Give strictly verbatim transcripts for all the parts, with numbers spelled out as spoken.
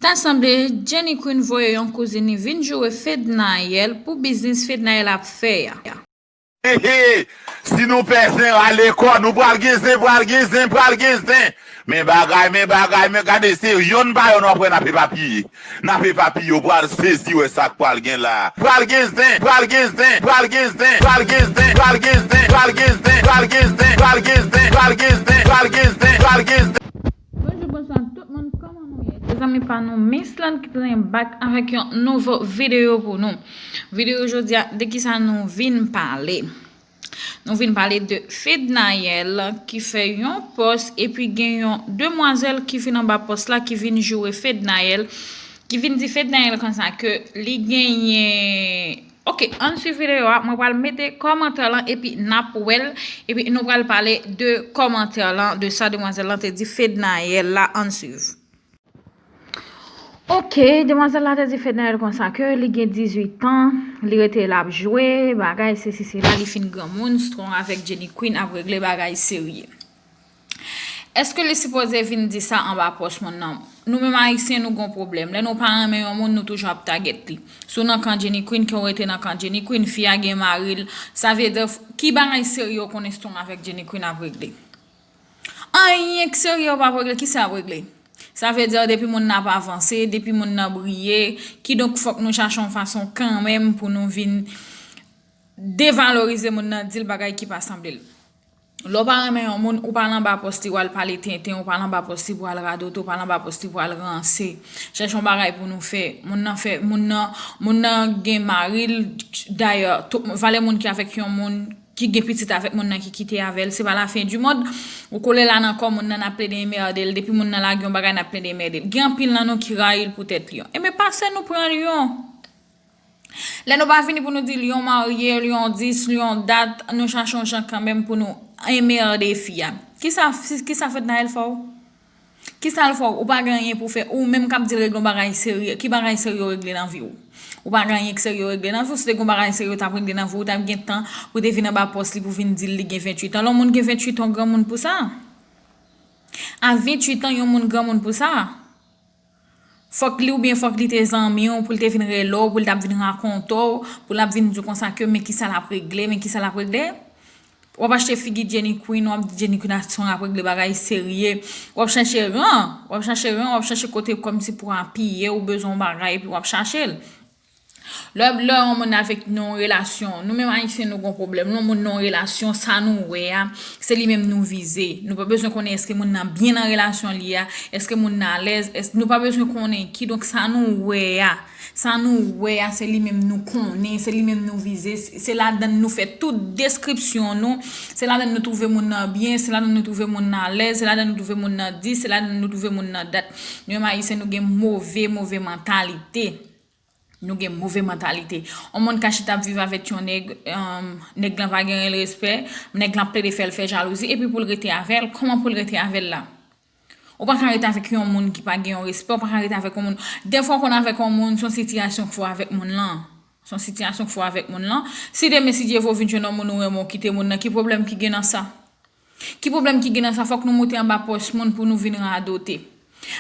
Sa sanble Jenny Queen voye yon kouzin li vin joure Fednaelle pou biznis Fednaelle ap fè a. Hey, hey, si nou pè zen, rale kò nou, pral gen zen, pral gen zen, pral gen zen. Men bagay, men bagay, men gade se yonn pa yonn w ap wè n ap epapiye. N ap epapiye, w pral sezi wè sa k pral gen la. Pral gen zen, pral gen zen, pral gen zen, pral gen zen, pral gen zen, pral gen zen, pral gen zen, pral gen zen, pral gen zen, pral gen zen, pral gen zen, pral gen zen. Bonjou, bonswa tout moun, kòman nou ye? Se zanmi pa nou Miss Land ki tounen back avèk yon nouvo videyo pou nou. Videyo jodi a, de kisa nou vin pale? Nou vin pale de Fednaelle ki fè yon pòs epi gen yon demwazèl ki vin anba pòs la ki vin joure Fednaelle, ki vin di Fednaelle konsa ke li genyen. Ok, ann swiv videyo a, mwen pral mete kòmantè lan epi n ap wè l, epi nou pral pale de kòmantè lan, de sa demwazèl lan te di Fednaelle la, ann swiv. Ok, demwazèl la te di Fednaelle konsa ke li gen dizuit an, li rete l ap jwe, bagay sesi sela, li fin granmoun, Strong avèk Jenny Queen ap regle bagay serye. Èske li sipoze vin di sa anba pòs moun nan? Nou menm Ayisyen, nou gon pwoblèm. Lè nou pa renmen yon moun, nou toujou ap tagèt li. Si w nan kan Jenny Queen, ke w rete nan kan Jenny Queen, fi a gen mari l, sa vle di, ki bagay serye w konnen Strong avèk Jenny Queen ap regle? Anyen k serye yo p ap regle, kisa y ap regle? Sa vle di, depi moun nan ap avanse, depi moun nan briye, kidonk fòk nou chache yon fason kanmenm pou nou vin devalorize moun nan, di l bagay ki pa sanble l. Lè w pa renmen yon moun, ou pa al anba pòs li, w al pale tenten, ou pa al anba pòs li pou al radote, ou pa al anba pòs li pou al ranse. Chèche yon bagay pou nou fè. Moun nan fè, moun nan, moun nan gen mari l, dayè, tout, valè moun ki avèk yon moun, ki gen pitit avèk moun nan ki kite avè l, se pa la fin du monde. Ou kole la nan kò moun nan, n ap plede enmède l. Depi moun nan lage yon bagay, n ap plede enmède l. Gen anpil nan nou ki rayi l pou tèt li. Enben, pase nou pran l yon. Lè nou pa vini pou nou di l yon marye, l yon dis, l yon dat, nou chache yon jan kanmenm pou nou enmède fi a. Kisa, kisa Fednaelle fè w? Kisa l fè w? Ou pa gen anyen pou w fè. Ou menm k ap di l regle yon bagay serye. Ki bagay serye w regle nan vi w? Ou pa gen anyen k serye w regle nan vi w. Si te gen yon bagay serye w t ap regle nan vi w, ou t ap gen tan pou w te vin anba pòs li pou vin di l li gen venntuit an. Lè yon moun gen venntuit an, yon granmoun pou sa. A venntuit an, yon moun granmoun pou sa. Fòk li oubyen fòk li te zanmi w pou l te vin rele w, pou l t ap vin rakonte w, pou l ap vin di w konsa ke men kisa l ap regle, men kisa l ap regle. W ap achte figi Jenny Queen, w ap di Jenny Queen a son ap regle bagay serye. W ap chache ran, w ap chache ran, w ap chache kote kòmsi pou apiye, ou bezwen yon bagay, epi w ap chache l. Lè, lè yon moun avèk nan relasyon, nou menm Ayisyen nou gon pwoblèm. Lè yon moun nan relasyon, sa nou wè a, se li menm nou vize. Nou pa bezwen konnen èske moun nan byen nan relasyon li a, èske moun nan alèz, èske, nou pa bezwen konnen. Kidonk sa nou wè a, Sa nou wè a, se li menm nou konnen, se li menm nou vize, se, se ladann nou fè tout deskripsyon nou, se ladann nou twouve moun nan byen, se ladann nou twouve moun nan alèz, se ladann nou twouve moun nan dis, se ladann nou twouve moun nan dat. Nou menm Ayisyen, nou gen move, move mantalite. Nou gen move mantalite. Yon moun ka chita ap viv avèk yon nèg, um, nèg lan pa gen respè, nèg lan ap plede fè l fè jalouzi, epi pou l rete avè l, kòman pou l rete avè l la? Ou pa ka rete avèk yon moun ki pa gen yon respè, ou pa ka rete avèk yon moun. Dèfwa w konn avèk yon moun, se yon sitiyasyon k fè w avèk moun lan. Se yon sitiyasyon k fè w avèk moun lan. Si demen, si Dye vle, w vin jwenn yon moun ou renmen, w kite moun nan, ki pwoblèm ki gen nan sa? Ki pwoblèm ki gen nan sa? Fòk nou moute anba pòs moun pou nou vin radote.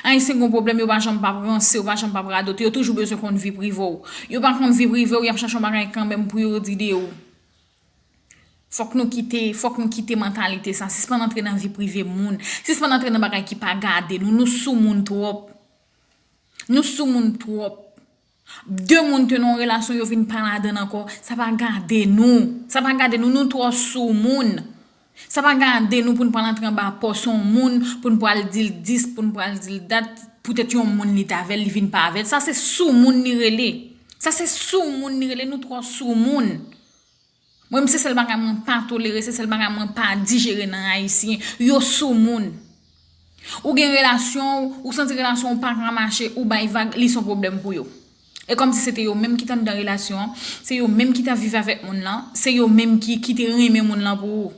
Ayisyen gon pwoblèm, yo pa janm p ap ranse, yo pa janm p ap radote, yo toujou bezwen konn vi prive w. Yo pa konn vi prive w, y ap chache yon bagay kanmenm pou yo di de ou. Fòk nou kite, fòk nou kite mantalite sa. Sispann antre nan vi prive moun. Sispann antre nan bagay ki pa gade nou. Nou sou moun twòp. Nou sou moun twòp. De moun te nan yon relasyon, yo vin pa ladann ankò. Sa pa gade nou. Sa pa gade nou. Nou twò sou moun. Sa pa gade nou pou n pral antre anba pòs yon moun, pou n pral di l dis, pou n pral di l dat, poutèt yon moun li t avè l, li vin pa avè l. Sa se sou moun li rele. Sa se sou moun li rele. Nou twò sou moun. Mwen menm, se sèl bagay mwen pa tolere, se sèl bagay mwen pa dijere nan Ayisyen. Yo sou moun. Ou gen relasyon w, ou santi relasyon w pa ka mache, ou bay vag, li se yon pwoblèm pou yo. E kòmsi se te yo menm ki t anndan relasyon an, se yo menm ki t ap viv avèk moun lan, se yo menm ki, ki te renmen moun lan pou ou.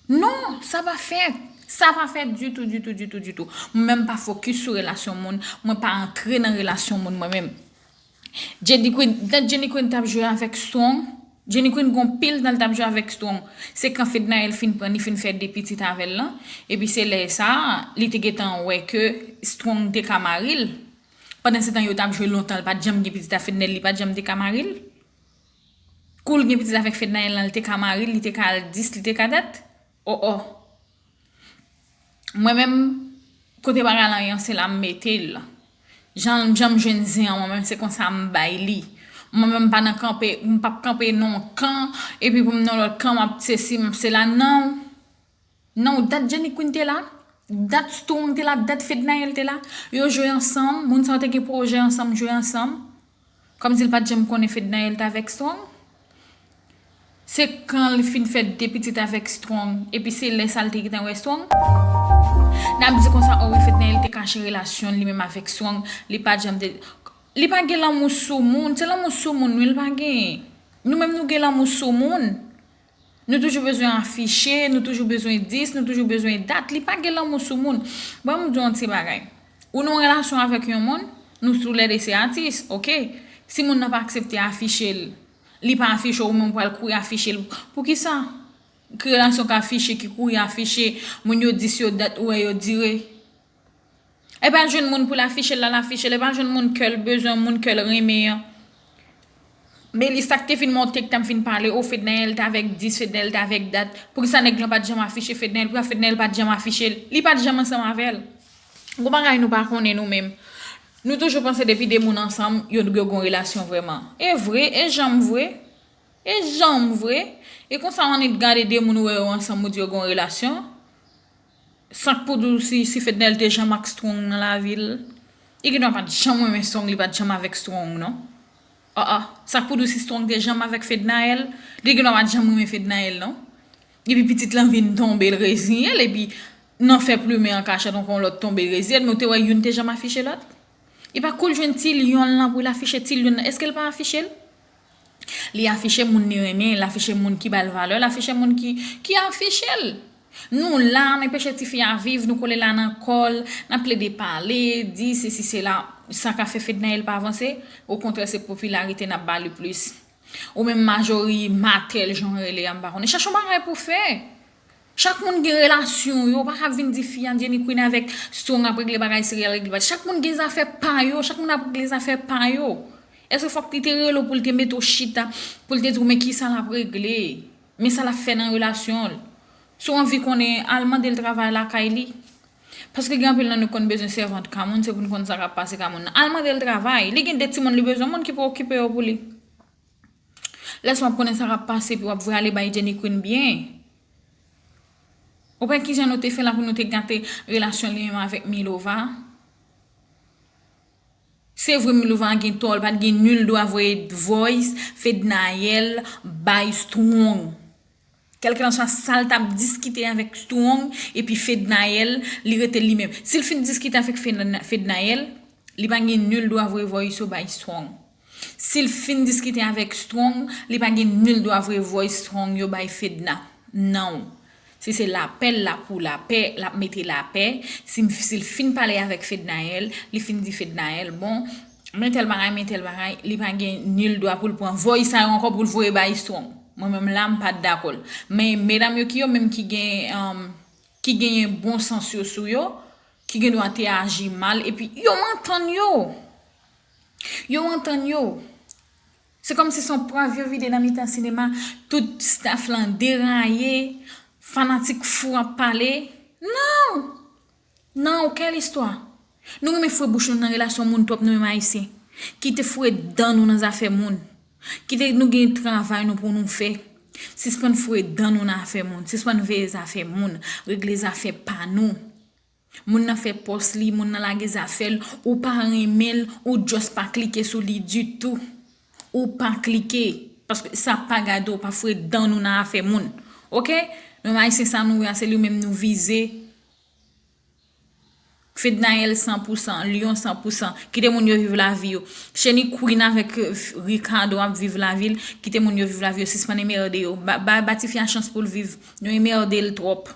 Non, sa pa fèt. Sa pa fèt ditou, ditou, ditou, ditou. Mwen menm pa fokis sou relasyon moun, mwen pa antre nan relasyon moun mwen menm. Jenny Queen, dat Jenny Queen t ap jwe avèk Strong. Jenny Queen gon pil tan l t ap jwe avèk Strong. Se kan Fednaelle fin pran, li fin fè de pitit avè l lan. Epi se lè sa, li te gentan wè ke Strong te ka mari l. Pandan se tan yo t ap jwe lontan, l pa t janm gen pitit a Fednaelle, li pa t janm te ka mari l. Kou l gen pitit avèk Fednaelle lan, li te ka mari l, li te ka al dis, li te ka dat. Oh, oh. Mwen menm, kote bagay lan ye an, se la m mete l. Jan, jan m jwenn zen an, mwen menm, se konsa m bay li. Mwen menm, m pa nan kanpe, m p ap kanpe nan yon kan, epi pou m nan lòt kan, m ap sesi, m ap sela, non. Non, dat Jenny Queen te la, dat Strong te la, dat Fednaelle te la. Yo jwe ansanm, moun sa yo te gen pwojè ansanm, jwe ansanm. Kòmsi l pa t janm konnen Fednaelle t avèk Strong. Se kan l fin fè de pitit avèk Strong, epi se lè sa l te gentan wè Strong. N ap di konsa, o wi, Fednaelle te kache relasyon li menm avèk Strong, li pa t janm te, li pa gen lanmou sou moun, se lanmou sou moun, wi, l pa gen. Nou menm nou gen lanmou sou moun. Nou toujou bezwen afiche, nou toujou bezwen dis, nou toujou bezwen dat. Li pa gen lanmou sou moun. Bon, m di yon ti bagay. Ou nan yon relasyon avèk yon moun, nou toulède se atis, oke? Si moun nan pa aksepte afiche l, li pa afiche w, ou menm ou pral kouri afiche l. Poukisa? Ki relasyon k afiche, ki kouri afiche, moun yo dis yo dat, ou wè yo dire. E pa jwenn moun pou l afiche l, l al afiche l. E pa jwenn moun ke l bezwen, moun ke l renmen an. Men li sa k te fin monte, k t ap fin pale, o, Fednaelle t avèk dis, Fednaelle t avèk dat. Poukisa nèg lan pa t janm afiche Fednaelle? Poukisa Fednaelle pa t janm afiche l? Li pa t janm ansanm avè l. Gon bagay nou pa konnen nou menm. Nou toujou panse depi de moun ansanm, yo, yo gon relasyon vrèman. E vre, e janm vre. E janm vre. E konsa w annik gade de moun ou wè yo ansanm, ou di yo gon relasyon. Sa k pou di w si, si Fednaelle te janm ak Strong nan lavi l? Li gendwa pa t janm renmen Strong, li pa t janm avèk Strong, non. Ah, ah. Sa k pou di w si Strong te janm avèk Fednaelle, li gendwa pa t janm renmen Fednaelle, non. Epi pitit lan vin tonbe, l reziye l, epi nan fè plimen an kachèt, ankò yon lòt tonbe, l reziye l, men w te wè youn te janm afiche lòt? E pa kou l jwenn ti lyon l lan pou l afiche ti lyon l lan, èske l pa afiche l? Li afiche moun li renmen, l afiche moun ki ba l valè, l afiche moun ki, ki afiche l. Nou la, n anpeche tifi a viv, nou kole la nan kò l, n ap plede pale, di sesi sela, sa ka fè Fednaelle pa avanse, okontrè se popilarite n ap ba li plis. Ou menm Majori, Matèl, jan w rele a, m pa konnen. Chache yon bagay pou w fè. Chak moun gen relasyon yo, ou pa ka vin di fi a Jenny Queen avèk Strong ap regle bagay serye, al regle bagay. Chak moun gen zafè pa yo, chak moun ap regle zafè pa yo. Èske fòk li te rele w pou l te mete w chita, pou l te di w men kisa l ap regle, men sa l ap fè nan relasyon l? Si w anvi konnen, al mande l travay lakay li. Paske gen anpil nan nou konn bezwen sèvant ka moun, se pou n konn sa k ap pase ka moun nan. Al mande l travay. Li gen de timoun, li bezwen moun ki pou okipe yo pou li. Lèse w ap konnen sa k ap pase, epi w ap vre ale bay Jenny Queen byen. Ou pa kijan nou te fè la pou nou te gate relasyon li menm avèk Milova? Se vre Milova gen tò, l pa t gen nil dwa voye voice Fednaelle bay Strong. Kèlkelanswa sa l t ap diskite avèk Strong, epi Fednaelle, li rete li menm. Si l fin diskite avèk Fedna-, Fednaelle, li pa gen nil dwa voye voice yo bay Strong. Si l fin diskite avèk Strong, li pa gen nil dwa voye voice Strong yo bay Fedna. Non. Si se lapè l la pou lapè, l ap mete lapè. Si, si l fin pale avèk Fednaelle, li fin di Fednaelle, bon, men tèl bagay, men tèl bagay, li pa gen nil dwa pou l pran voice sa yo ankò pou l voye bay Strong. Mwen menm la, m pa t dakò l. Men medam yo ki yo menm ki gen, um, ki genyen bon sans yo sou yo, ki gen dwa te aji mal, epi yo antann yo. Yo antann yo. Se kòmsi se yon prèv yo vide nan mitan sinema, tout staff lan deraye, fanatik fou ap pale. Non! Non, kèl istwa? Nou renmen foure bouch nou nan relasyon moun twòp, nou menm Ayisyen. Kite foure dan nou nan zafè moun. Kite nou gen travay nou pou nou fè. Sispann foure dan nou nan afè moun. Sispann veye zafè moun. Regle zafè pa nou. Moun nan fè pòs li, moun nan lage zafè l, ou pa renmen l, ou just pa klike sou li ditou. Ou pa klike, paske sa pa gade w, pa foure dan nou nan afè moun. Oke? Nou menm Ayisyen sa nou ye a, se li menm nou vize. Fednaelle san pou san, Lyon san pou san. Kite moun yo viv lavi yo. Jenny Queen avèk, euh, Ricardo ap viv lavi l. Kite moun yo viv lavi yo. Sispann enmède yo. Ba, ba, ba tifi a chans pou l viv. Nou enmède l twòp.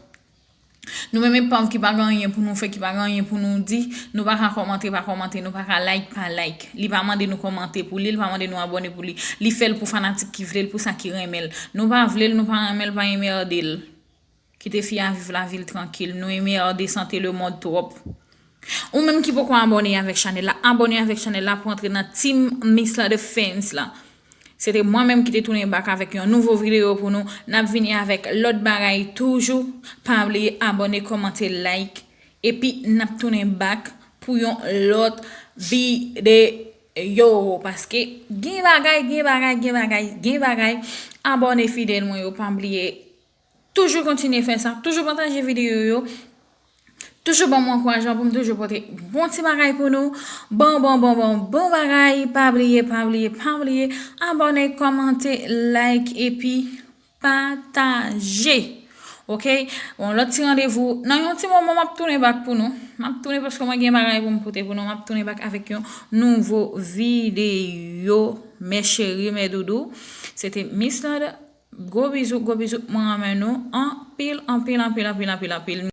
Nou menm epav ki pa gen anyen pou nou fè, ki pa gen anyen pou nou di, nou pa ka kòmante, pa kòmante, nou pa ka like, pa like. Li pa mande nou kòmante pou li, li pa mande nou abòne pou li. Li fè l pou fanatik ki vle l, pou sa ki renmen l. Nou pa vle l, nou pa renmen l, pa enmède l. Kite fi a viv lavi l trankil. Nou enmède sante lemonn twòp. Ou menm ki poko abòne avèk chanèl la, abòne avèk chanèl la pou antre nan Team Miss Lord Fans la. Se te mwen menm ki te tounen back avèk yon nouvo videyo pou nou. N ap vini avèk lòt bagay toujou. Pa bliye abòne, kòmante, like. Epi n ap tounen back pou yon lòt videyo. Paske gen bagay, gen bagay, gen bagay, gen bagay. Abòne fidèl mwen yo, pa bliye. Toujou kontinye fè sa. Toujou pataje videyo yo. Toujou ban mwen ankourajman pou m toujou pote bon ti bagay pou nou. Bon, bon, bon, bon, bon bagay. Pa bliye, pa bliye, pa bliye. Abòne, kòmante, like, epi pataje. Ok? Bon, lòt ti randevou. Nan yon ti moman, m ap tounen back pou nou. M ap tounen paske mwen gen bagay pou m pote pou nou. M ap tounen back avèk yon nouvo videyo. Mes chéris, mes doudous. Se te Miss Lord. Gwo bizou, gwo bizou. Mwen renmen nou anpil, anpil, anpil, anpil, anpil, anpil.